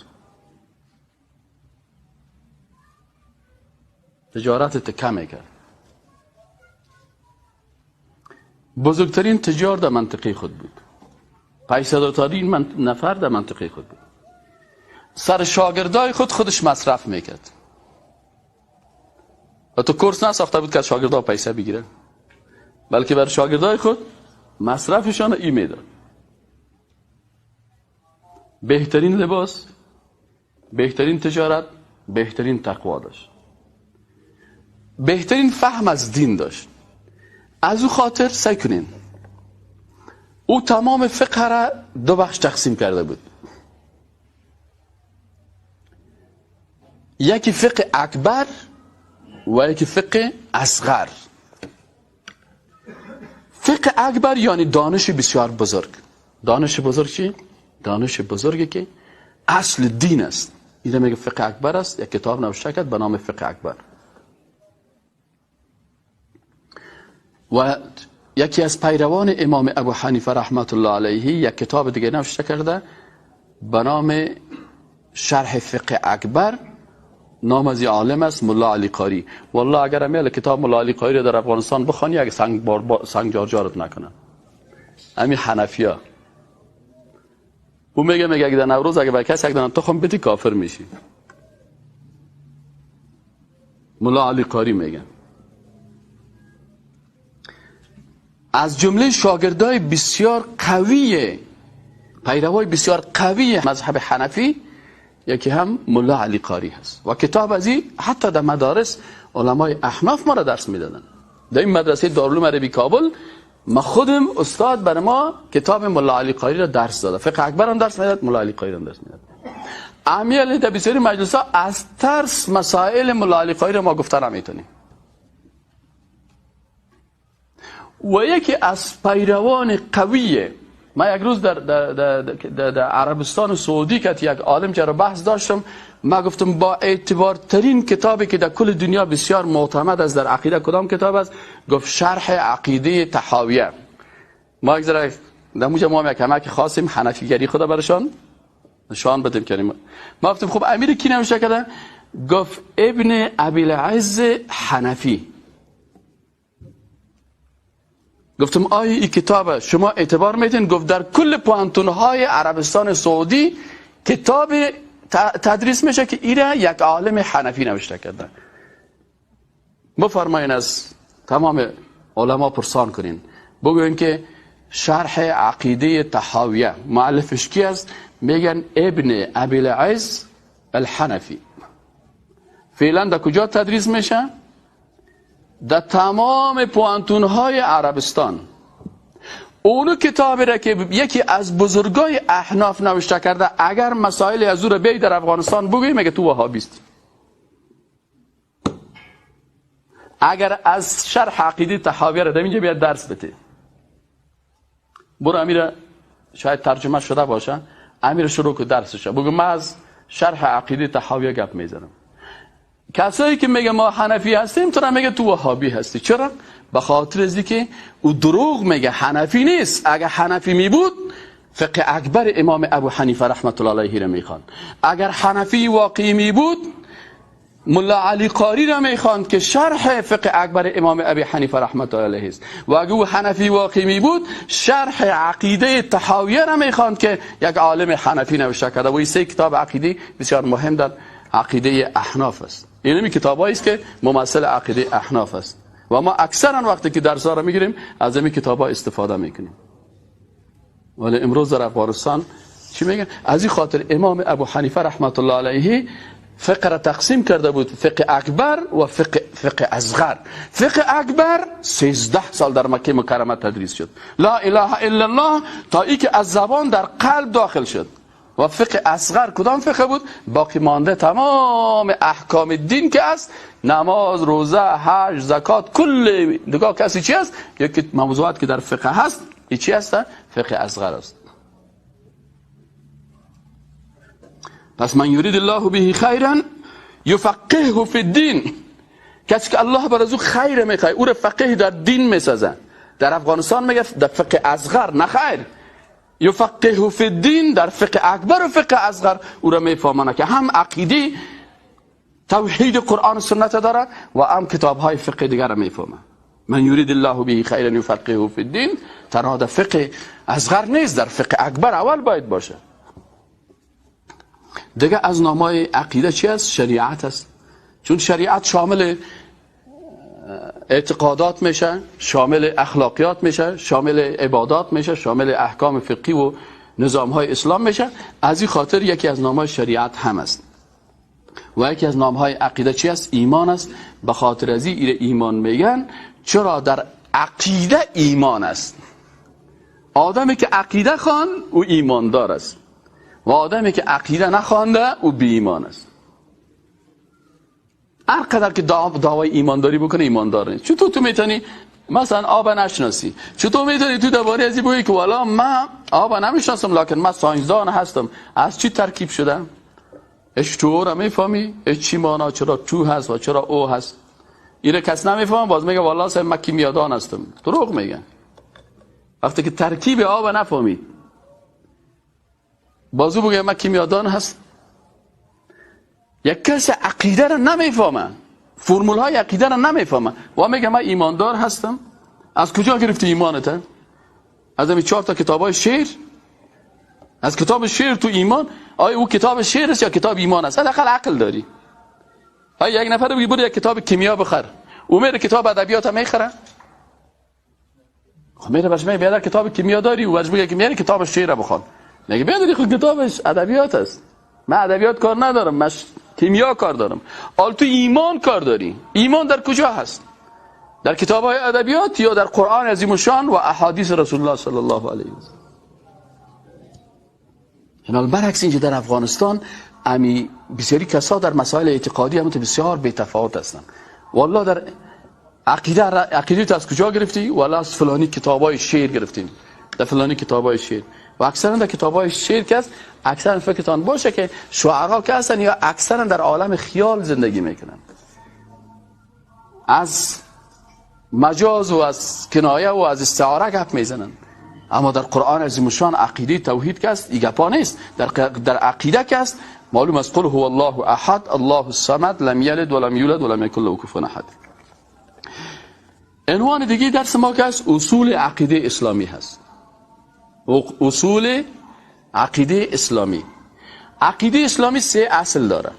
تجارت تکه میکرد. بزرگترین تجار در منطقه خود بود، پیسه‌دارترین نفر در منطقه خود بود. سر شاگردای خود خودش مصرف میکرد و تو کورس نساخته بود که از شاگردا پیسه بگیره، بلکه بر شاگردای خود مصرفشان ای میداد. بهترین لباس، بهترین تجارت، بهترین تقوا داشت، بهترین فهم از دین داشت. از او خاطر سعی کنین، او تمام فقه را دو بخش تقسیم کرده بود. یکی فقه اکبر و یکی فقه اصغر. فقه اکبر یعنی دانش بسیار بزرگ. دانش بزرگ چی؟ دانش بزرگی که اصل دین است. اینو میگه فقه اکبر است. یک کتاب نوشته کرد به نام فقه اکبر. و یکی از پیروان امام ابو حنیفه رحمت الله علیه یک کتاب دیگه نوشته کرده به نام شرح فقه اکبر. نام از عالم است ملا علی قاری. والله اگر امیل کتاب ملا علی قاری رو در افغانستان بخوانی، اگه سنگ جارجارت نکنن. همین حنفیا او میگه اگه در نوروز اگه به کسی یک دانه تخم بدی کافر میشی. ملا علی قاری میگه. از جمله شاگردای بسیار قوی، پیروای بسیار قوی مذهب حنفی یکی هم ملا علی قاری هست. و کتاب از این حتی در مدارس علمای احناف ما را درس میدادن. در این مدرسه دارالعلوم عربی کابل ما خودم استاد بر ما کتاب ملا علی قاری را درس داده. فقه اکبر هم درس میداد، ملا علی قاری هم درس میداد. امیال در بسیاری مجلس ها از ترس مسائل ملا علی قاری را ما گفته نمیتونیم. و یکی از پیروان قویه، ما یک روز در, در, در, در, در عربستان سعودی که یک عالم چرا بحث داشتم، ما گفتم با اعتبارترین کتابی که در کل دنیا بسیار معتمد است در عقیده کدام کتاب است؟ گفت شرح عقیده طحاویه. ما یک ذره در موجه ما هم یک کمک خواستیم حنفیگری خدا برشان نشان بدیم کنیم. ما گفتم خب امیر کی نوشته کرده؟ گفت ابن ابی العز حنفی. گفتم آیا این کتاب شما اعتبار میدین؟ گفت در کل پوهنتون‌های عربستان سعودی کتاب تدریس میشه که ایره یک عالم حنفی نوشته کرده. بفرمایین از تمام علما پرسان کنین، بگوین که شرح عقیده طحاویه مؤلفش کی است؟ میگن ابن ابی العز الحنفی. فعلا در کجا تدریس میشه؟ در تمام پوهنتون‌های عربستان. اونو کتابی را که یکی از بزرگای احناف نوشته کرده، اگر مسائل از او را بیای در افغانستان بگویی میگه تو وهابیستی. اگر از شرح عقیده طحاویه را در اینجا بیاد درس بده، برو امیر شاید ترجمه شده باشه، امیر شروع که درسش بگو من از شرح عقیده طحاویه گپ میزنم. کسایی که میگه ما حنفی هستیم تو را میگه تو وهابی هستی. چرا؟ به خاطر از اینکه او دروغ میگه، حنفی نیست. اگه حنفی میبود فقه اکبر امام ابو حنیفه رحمت الله علیه را میخواند. اگر حنفی واقعی میبود ملا علی قاری را میخواند که شرح فقه اکبر امام ابی حنیفه رحمت الله علیه است. و اگر او حنفی واقعی میبود شرح عقیده طحاویه را میخواند که یک عالم حنفی نوشته کرده. و این سه کتاب عقیده بسیار مهم در عقیده احناف است. این همی کتابایی است که ممثل عقیده احناف است و ما اکثرا وقتی که درس ها را میگیریم از این کتابا استفاده میکنیم. ولی امروز در افغانستان چی میگن؟ از این خاطر امام ابو حنیفه رحمت الله علیه فقه را تقسیم کرده بود، فقه اکبر و فقه اصغر. فقه اکبر 13 سال در مکه مکرمه تدریس شد، لا اله الا الله، تا ای که از زبان در قلب داخل شد. و فقه اصغر کدام فقه بود؟ باقی مانده تمام احکام دین که است، نماز، روزه، حج، زکات، کل نگاه کسی چی است؟ یکی موضوعات که در فقه هست، این چی است؟ فقه اصغر است. پس من یرید الله به خیرا یفقهه فی الدین، کسی که الله بر از او خیر میخواد او را فقیه در دین میسازه. در افغانستان میگه در فقه اصغر نه خیر، یفقهه فی الدین، در فقه اکبر و فقه اصغر او را میفهمانه که هم عقیده توحید قرآن و سنت داره و هم کتاب های فقه دیگر را میفهمه. من یرید الله به خیرا یفقهه فی الدین تنها در فقه اصغر نیست، در فقه اکبر اول باید باشه. دیگه از نامای عقیده چی است؟ شریعت است. چون شریعت شامل اعتقادات میشه، شامل اخلاقیات میشه، شامل عبادات میشه، شامل احکام فقهی و نظام های اسلام میشه. از این خاطر یکی از نامهای شریعت هم است. و یکی از نامهای عقیده چی است؟ ایمان است. به خاطر از این ایمان میگن. چرا در عقیده ایمان است؟ آدمی که عقیده خوان او ایماندار است و آدمی که عقیده نخوانده او بی ایمان است. هر قدر که دعوای ایمانداری بکنه ایماندار نیست. چطور تو میتونی مثلا آب نشناسی؟ چطور میتونی تو درباره از این بگی که والا من آب نمیشناسم لکن من ساینسدان هستم؟ از چی ترکیب شدم؟ اش تو را میفهمی؟ اش چی معنا؟ چرا تو هست و چرا او هست؟ اینو کس نمیفهمه، باز میگه والا صاحب من کیمیادان هستم. دروغ میگن. وقتی که ترکیب آب نفهمی بازو بگه من کیمیادان هست. یک کس عقیده را نمیفهمه، فرمول های عقیده را نمیفهمه و میگه من ایماندار هستم. از کجا گرفتی ایمانت؟ از همین 4 تا کتاب های شعر؟ از کتاب شعر تو ایمان؟ آیا او کتاب شعر است یا کتاب ایمان است؟ حداقل عقل داری. آیا یک نفر بگی برو یک کتاب کیمیا بخر، او میره کتاب ادبیات هم میخره؟ خب میره برش میگه بیادر کتاب کیمیا داری، او برش میگه که میره کتاب شعر بخوان. میگه بیادر خود کتابش ادبیات است، من ادبیات کار ندارم، من کیمیا کار دارم. آل تو ایمان کار داری. ایمان در کجا هست؟ در کتاب های ادبیات یا در قرآن عظیم الشان و احادیث رسول الله صلی الله علیه و سلم؟ اینال برعکس اینجا در افغانستان امی بسیاری کسا در مسائل اعتقادی هم بسیار بی تفاوت هستند. والله در عقیده تو از کجا گرفتی؟ والله از فلانی کتابای شعر گرفتیم، در فلانی کتابای شعر. و اکثرا در کتابای شعر که است، اکثرا فکرتان باشه که شعرا که هستن یا اکثرا در عالم خیال زندگی میکنن، از مجاز و از کنایه و از استعاره گپ میزنن. اما در قرآن عظیم الشان عقیده توحید که است، این گپا نیست. در عقیده که است معلوم است، قل هو الله احد الله الصمد لم یلد ولم یولد ولم یکن له کفوا احد. عنوان دیگه درس ما که است اصول عقیده اسلامی هست. اصول عقیده اسلامی. عقیده اسلامی 3 اصل داره.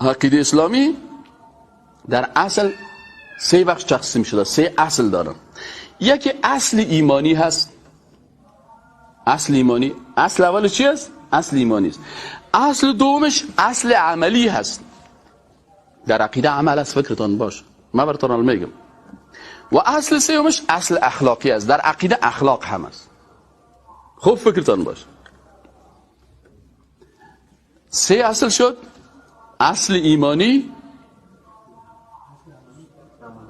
عقیده اسلامی در اصل 3 بخش تقسیم شده، 3 اصل داره. یکی اصل ایمانی هست. اصل ایمانی، اصل اول چی است؟ اصل ایمانی است. اصل دومش اصل عملی هست. در عقیده عمل است، فکرتان باش، من براتون میگم. و اصل سومش اصل اخلاقی است. در عقیده اخلاق هم است. خوب فکرتان باش. 3 اصل شد: اصل ایمانی،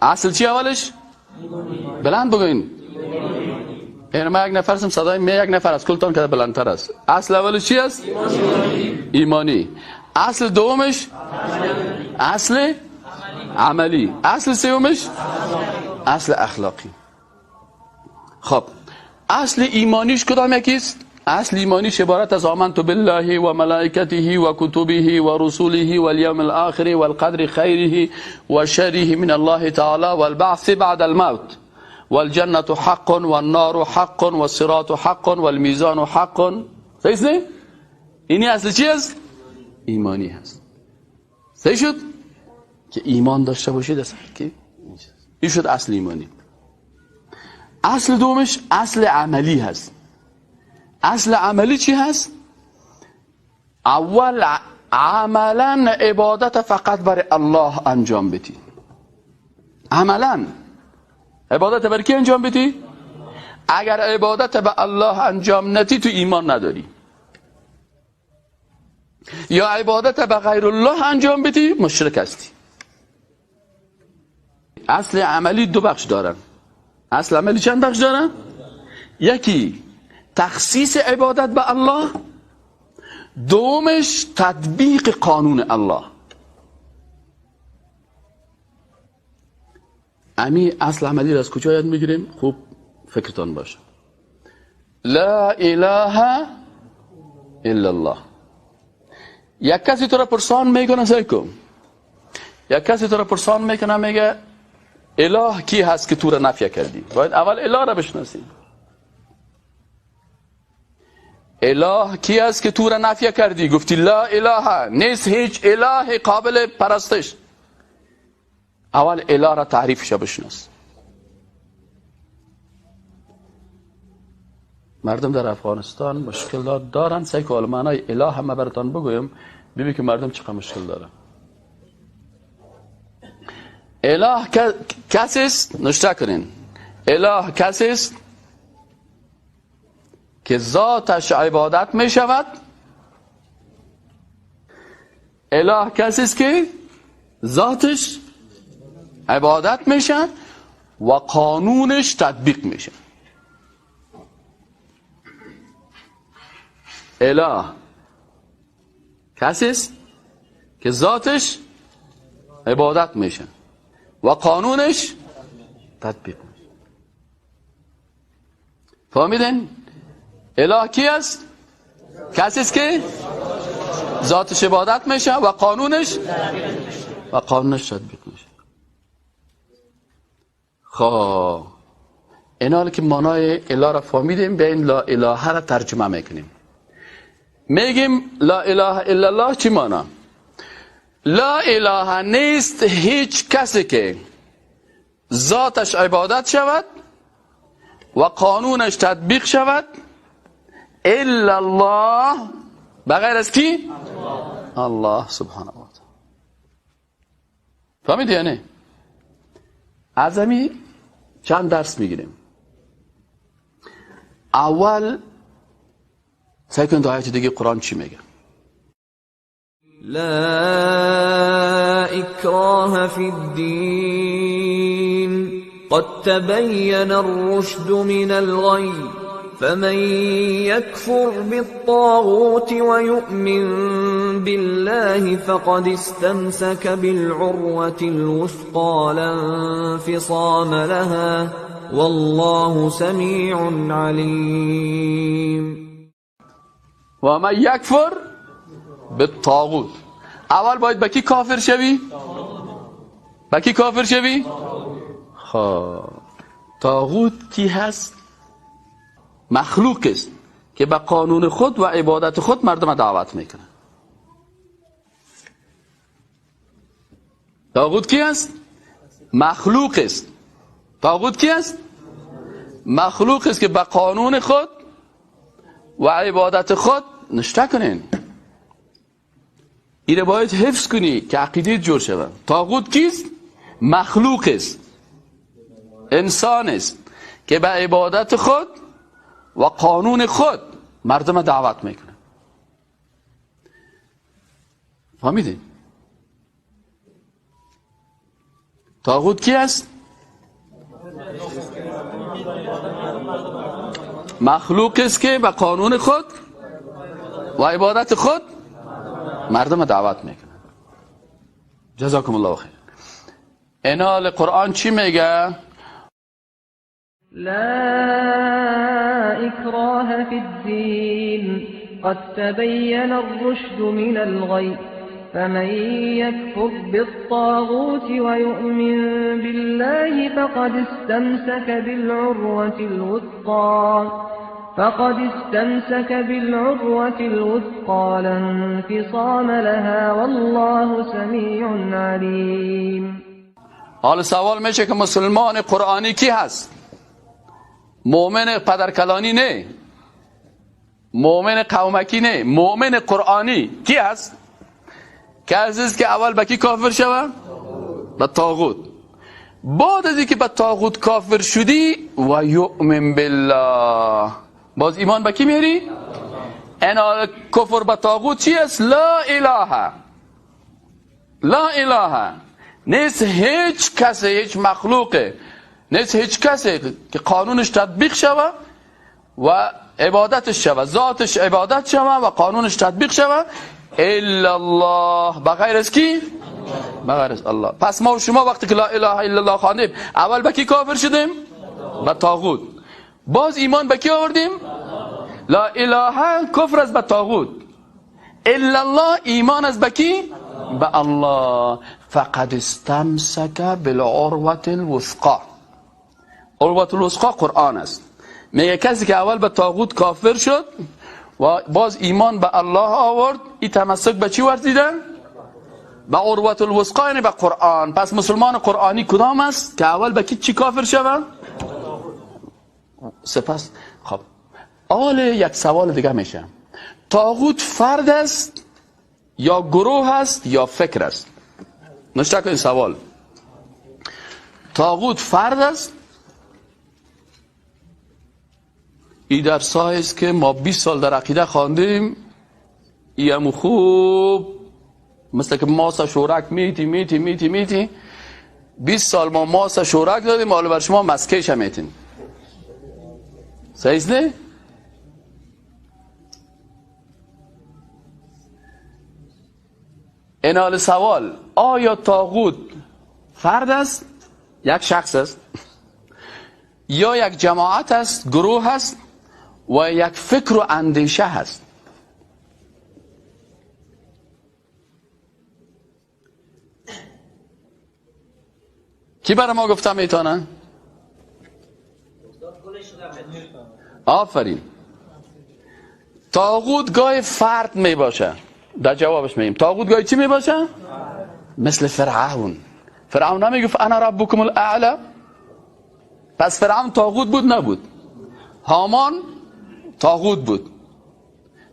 اصل چی اولش؟ بلند بگوین. یعنی ما یک نفر هستم، صدای می یک نفر از کلتان که بلندتر است. اصل اولش چی است؟ ایمانی. اصل دومش اصل عملی. اصل سومش اصل اخلاقی. خب اصل ایمانیش کدام یکیست؟ اصل ایمانیش عبارت از آمنت بالله و ملائکته و کتبه و رسوله و الیوم الاخر و القدر خیره و شره من الله تعالی و البعث بعد الموت والجنة حق والنار حق والصراط حق والمیزان حق. صحیح نه؟ اینی اصل چی است؟ ایمانی هست. صحیح شد؟ که ایمان داشته باشید اصل که این شد اصل ایمانی. اصل دومش اصل عملی هست. اصل عملی چی هست؟ اول عملا عبادت فقط برای الله انجام بدی. عملا عبادت برای کی انجام بدی؟ اگر عبادت به الله انجام ندی تو ایمان نداری. یا عبادت به غیر الله انجام بدی مشرک هستی. اصل عملی دو بخش دارن. اصل عملی چند بخش دارن؟ یکی تخصیص عبادت به الله، دومش تطبیق قانون الله. امی اصل عملی را از کجا یاد میگیریم؟ خوب فکرتان باشه. لا اله الا الله. یک کسی تو را پرسان میکنه، سیکم یک کسی تو را پرسان میکنه، میگه اله کی هست که تو را نفی کردی؟ باید اول اله را بشناسی. اله کی است که تو را نفی کردی؟ گفتی لا اله، نیست هیچ اله قابل پرستش. اول اله را تعریفش بشناس. مردم در افغانستان مشکل دارن. سعی که معنای اله هم براتان بگویم، ببین که مردم چقدر مشکل دارن. اله کسی است، نشته کنین، اله کسی است که ذاتش عبادت می شود. اله کسی است که ذاتش عبادت میشه و قانونش تطبیق میشه. اله کسی است که ذاتش عبادت میشه و قانونش تطبیق میشه. فهمیدین؟ اله کی است؟ کسی است که ذاتش عبادت میشه و قانونش تطبیق میشه. خب اینا که معنای اله را فهمیدیم، به این لا اله را ترجمه میکنیم. میگیم لا اله الا الله چی معنا؟ لا اله نیست هیچ کسی که ذاتش عبادت شود و قانونش تطبیق شود الا الله، بغیر از کی؟ الله سبحانه و تعالی. فهمیدی یعنی؟ از همی چند درس میگیریم. اول سعی کن آیت دیگه قرآن چی میگه؟ لا اکراه فی الدین قد تبین الرشد من الغی فمن يكفر بالطاغوت ويؤمن بالله فقد استمسك بالعروة الوثقى لا انفصام لها والله سميع عليم. ومن يكفر بالطاغوت. اول باید با کی کافر شوی؟ با کی کافر شوی؟ خب طاغوت کی هست؟ مخلوق است که به قانون خود و عبادت خود مردم دعوت میکنه. طاغوت کی است؟ مخلوق است. طاغوت کی است؟ مخلوق است که به قانون خود و عبادت خود نشته کنین. این باید حفظ کنی که عقیده جور شود. طاغوت کیست؟ مخلوق است، انسان است که به عبادت خود و قانون خود مردم دعوت میکنه. فهمیدین؟ طاغوت کی است؟ مخلوق است که به قانون خود و عبادت خود مردم دعوت میکنه. جزاکم الله خیر. انال قرآن چی میگه؟ لا اکراه فی الدین قد تبین الرشد من الغی فمن یکفر بالطاغوت ویؤمن بالله فقد استمسك بالعروة الوثقى لا انفصام لها والله سمیع علیم. حال سوال میشه که مسلمان قرآنی کی هست؟ مؤمن پدرکلانی نه، مؤمن قومکی نه، مؤمن قرآنی کی هست؟ که عزیز که اول به کی کافر شوه؟ به طاغوت. بعد از اینکه به طاغوت کافر شدی و یؤمن بالله، باز ایمان به کی میری؟ انا کفر به طاغوت چی است؟ لا اله، لا اله، نیست هیچ کسی، هیچ مخلوقه، نیست هیچ کسی که قانونش تطبیق شوه و عبادتش شوه، ذاتش عبادت شوه و قانونش تطبیق شوه الا الله، بغیر از کی؟ بغیر از الله. پس ما و شما وقتی که لا اله الا الله خواندیم اول به کی کافر شدیم؟ به طاغوت. باز ایمان به کی آوردیم؟ لا اله کفر از به طاغوت، الا الله ایمان از به کی؟ به الله. فقد استمسک بالعروة الوثقا. عروة الوثقا قرآن است. میگه کسی که اول به طاغوت کافر شد و باز ایمان به الله آورد، این تمسک به چی ورزیده؟ به عروة الوثقا، یعنی به قرآن. پس مسلمان قرآنی کدام است که اول به کی چی کافر شود؟ سپس خب آل یک سوال دیگه میشه، طاغوت فرد است یا گروه است یا فکر است؟ نشته این سوال. طاغوت فرد است؟ ای در است که ما 20 سال در عقیده خواندیم، ای هم خوب مثل که ماس شورک میتی میتی میتی میتی، 20 سال ما ماس شورک دادیم، حالا بر شما مسکیش هم میتیم. صحیح نه؟ این حال سوال، آیا طاغوت فرد است، یک شخص است، یا یک جماعت است، گروه است، و یک فکر و اندیشه هست؟ کی برای ما گفته میتونه؟ آفرین. طاغوت گاه فرد می باشه. در جوابش میگیم طاغوت گاه چی می باشه؟ مثل فرعون. فرعون نمیگفت انا ربکم الاعلی؟ پس فرعون طاغوت بود نبود؟ هامان طاغوت بود.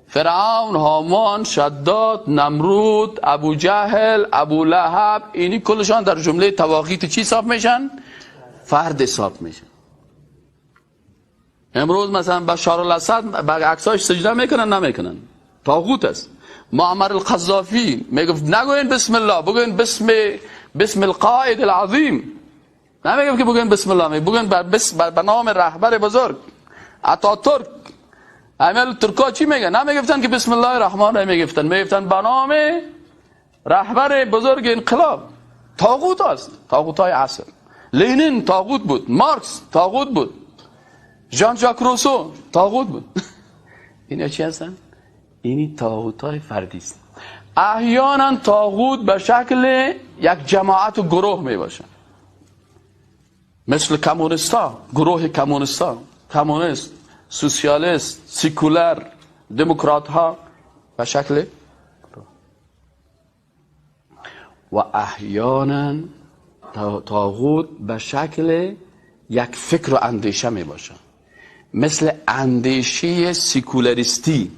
فرعون، هامان، شداد، نمرود، ابو جهل، ابو لهب، اینی کلشان در جمله طواغیت چی حساب میشن؟ فرد حساب میشن. امروز مثلا بشار الاسد به عکساش سجده میکنن نمیکنن؟ طاغوت است. معمر القذافی میگفت نگوین بسم الله، بگوین بسم القائد العظیم. نمیگفت که بگوین بسم الله، میگه بگوین به نام رهبر بزرگ اتاتورک. عمل ترکا چی میگن؟ نمیگفتن که بسم الله الرحمن الرحیم، میگفتن به نام رهبر بزرگ انقلاب. طاغوت است، طاغوت های عصر. لنین طاغوت بود، مارکس طاغوت بود، ژان ژاک روسو طاغوت بود. اینا چی هستن؟ اینی طاغوت های فردی است. احیانا طاغوت به شکل یک جماعت و گروه می باشن، مثل کمونیستا، گروه کمونیستا، کمونیست، سوسیالیست، سیکولر، دموکرات ها به شکل. و احیانا طاغوت به شکل یک فکر و اندیشه می باشه، مثل اندیشه سیکولاریستی.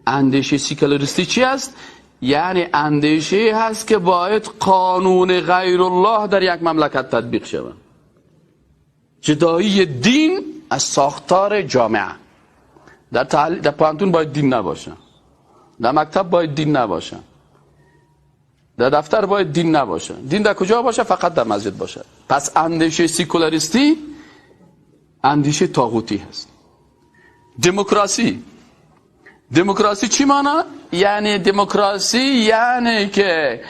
اندیشه سیکولاریستی چی است؟ یعنی اندیشه هست که باید قانون غیر الله در یک مملکت تطبیق شود، جدایی دین از ساختار جامعه. در پوهنتون باید دین نباشه، در مکتب باید دین نباشه، در دفتر باید دین نباشه. دین در کجا باشه؟ فقط در مسجد باشه. پس اندیشه سیکولاریستی اندیشه طاغوتی هست. دموکراسی، دموکراسی چی مانا؟ یعنی دموکراسی یعنی که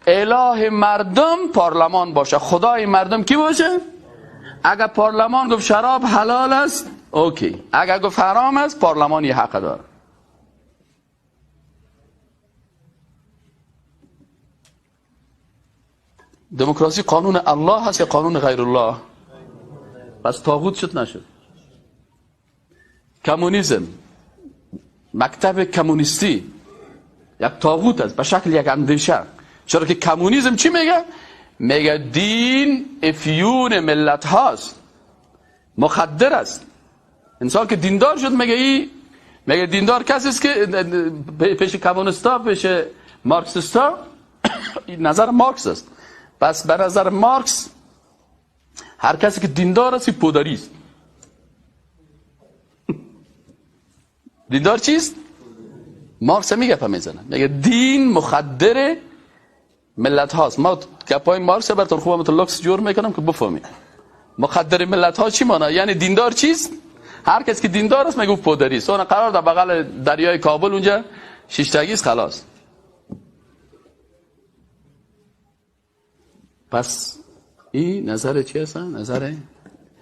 اله مردم پارلمان باشه، خدای مردم کی باشه؟ اگر پارلمان گفت شراب حلال است okay، اگر گفت حرام است پارلمان یه حق داره. دموکراسی قانون الله هست یا قانون غیر الله؟ پس طاغوت شد نشد. کمونیسم، مکتب کمونیستی یک طاغوت است به شکل یک اندیشه. چرا که کمونیسم چی میگه؟ میگه دین افیون ملت هاست، مخدر است. انسان که دیندار شد میگه ای، میگه دیندار کسی است که پیش کمونیستا، پیش مارکسیستا نظر مارکس است. پس به نظر مارکس هر کسی که دیندار است پودری است. دیندار چیست؟ مارکس میگه پا میزنه، میگه دین مخدر ملت هاست. ما گپای مارکس براتون خوبم تو لوکس جور میکنم که بفهمید. مخدر ملت ها چی مانا؟ یعنی دیندار چیست؟ هر کس که دیندار است میگه پودری است. اون قرار در بغل دریای کابل اونجا شیشتگی است، خلاص. پس این نظر چی هست؟ نظر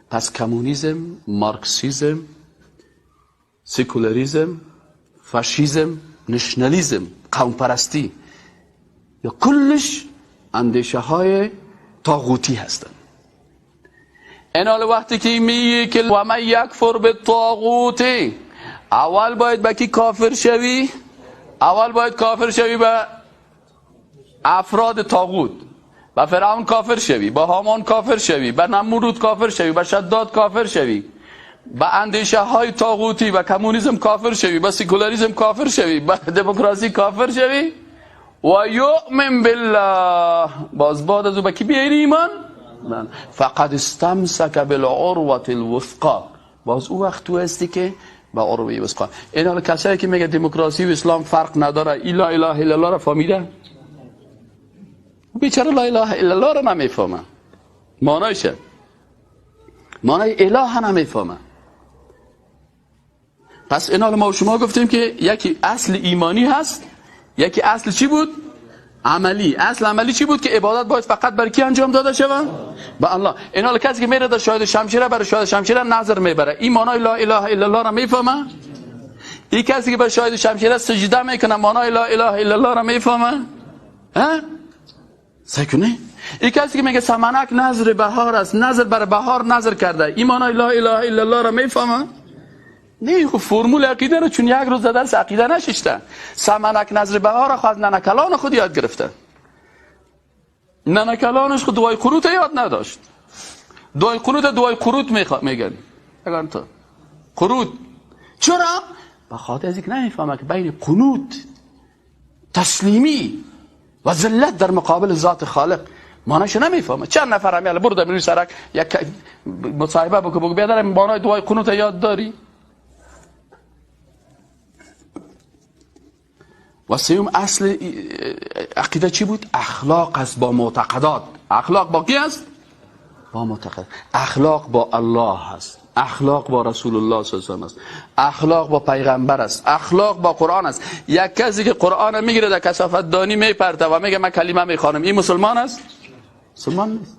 پس کمونیسم، مارکسیسم، سکولاریسم، فاشیسم، نشنالیسم، قوم پرستی، یا کلش اندیشه های طاغوتی هستند. این حال وقتی که میگه که و من یکفر بالطاغوت، اول باید به کی کافر شوی؟ اول باید کافر شوی به افراد طاغوت، به فرعون کافر شوی، به هامان کافر شوی، به نمرود کافر شوی، به شداد کافر شوی، به اندیشه های طاغوتی، به کمونیسم کافر شوی، به سکولاریسم کافر شوی، به دموکراسی کافر شوی، و یؤمن بالله. باز بعد از او به کی بیاری ایمان؟ فقد استمسک بالعروة الوثقا. باز او وقت تو هستی که با عروه وثقا. این حال کسایی که میگه دموکراسی و اسلام فرق نداره، ای لا اله الا الله را فهمیده؟ بیچاره لا اله الا الله را نمیفهمه، معنایشه، معنای اله نمیفهمه. پس این حال ما و شما گفتیم که یکی اصل ایمانی هست، یکی اصل چی بود؟ عملی. اصل عملی چی بود؟ که عبادت باید فقط بر کی انجام داده شود؟ به الله. این حال کسی که میره در شاهد شمشیره، برای شاهد شمشیره نظر میبره، این معنای لا اله الا الله را میفهمه؟ این کسی که بر شاهد شمشیره سجده میکنه معنای لا اله الا الله را میفهمه؟ ها؟ سکنه؟ این کسی که میگه سمنک نظر بهار است، نظر بر بهار نظر کرده، این معنای لا اله الا الله را میفهمه؟ نه، خب فرمول عقیده رو چون یک روز در درس عقیده نششته. سمنک نظر بهار خود از ننکلان خود یاد گرفته. ننکلانش خود دعای قنوت یاد نداشت. دعای قنوت دعای قروت میگن. اگر تو قروت چرا؟ به خاطر از اینکه نمیفهمه که بین قنوت، تسلیمی و ذلت در مقابل ذات خالق معنیش نمیفهمه. چند نفر هم یالا برو در سرک یک مصاحبه بکن، بگو بیادر معنای دعای قنوت یاد داری؟ و سیوم اصل عقیده چی بود؟ اخلاق است با معتقدات. اخلاق با کی است؟ با معتقد. اخلاق با الله است، اخلاق با رسول الله صلی الله علیه و است، اخلاق با پیغمبر است، اخلاق با قرآن است. یک کسی که قرآن میگیره در کثافت دانی میپرته و میگه من کلمه میخوانم، این مسلمان است؟ مسلمان نیست.